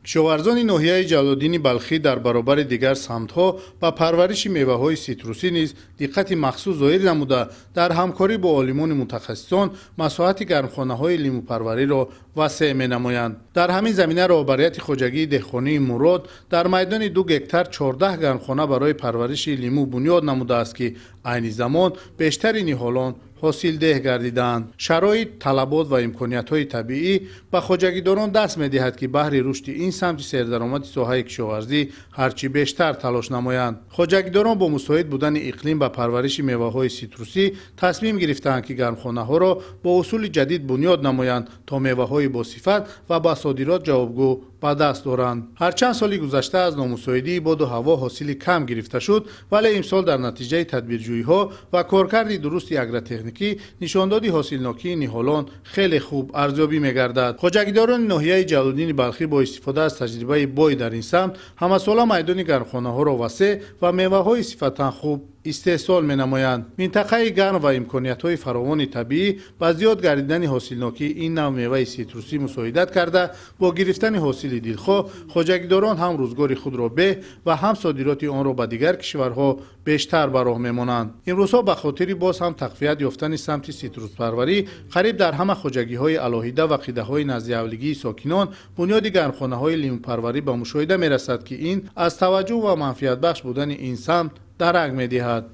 Кишоварзони ноҳияи Ҷалолиддини Балхӣ дар баробари дигар самтҳо ба парвариши меваҳои ситрусӣ низ диққати махсус зоҳир намуда, дар ҳамкорӣ бо олимони мутахассисон масоҳати гармхонаҳои лимӯпарвариро васеъ менамоянд. Дар ҳамин замина роҳбарияти хоҷагии деҳқонии Мурод дар майдони 2 гектар 14 гармхона барои парвариши лимӯ бунёд намудааст, ки айни замон бештари ниҳолон ҳосилдеҳ гардидаанд. Шароит, талабот ва имкониятҳои табиӣ ба хоҷагидорон даст медиҳад, ки баҳри рушди ин самти сердаромади соҳаи кишоварзӣ ҳарчи бештар талош намоянд. Хоҷагидорон бо мусоид будани иқлим ба парвариши меваҳои ситрусӣ тасмим гирифтаанд, ки гармхонаҳоро бо усули ҷадид бунёд намоянд, то меваҳои босифат ва ба содирот ҷавобгӯ ба даст доранд. Ҳарчанд соли гузашта аз номусоидии боду ҳаво ҳосили кам гирифта шуд, вале имсол дар натиҷаи тадбирҷӯиҳо ва коркарди дурусти агротехникӣ нишондоди ҳосилнокии ниҳолон хеле хуб арзёбӣ мегардад. Хоҷагидорони ноҳияи Ҷалолиддини Балхӣ бо истифода аз таҷрибаи бой дар ин самт ҳамасола майдони гармхонаҳоро васеъ ва меваҳои сифатан хуб истеҳсол менамоянд. Минтақаи гарм ва имкониятҳои фаровони табиӣ ба зиёд гардидани ҳосилнокии ин нав меваи ситрусӣ мусоидат карда, бо гирифтани ҳосили дилхоҳ хоҷагидорон ҳам рӯзгори худро беҳ ва ҳам содироти онро ба дигар кишварҳо бештар ба роҳ мемонанд. Имрӯзҳо ба хотири боз ҳам тақвият ёфтани самти ситруспарварӣ қариб дар ҳама хоҷагиҳои алоҳида ва қидаҳои наздиҳавлигии сокинон бунёди гармхонаҳои лимӯпарварӣ ба мушоҳида мерасад, ки ин аз таваҷҷӯҳ ва манфиатбахш будани ин самт дарак медиҳад.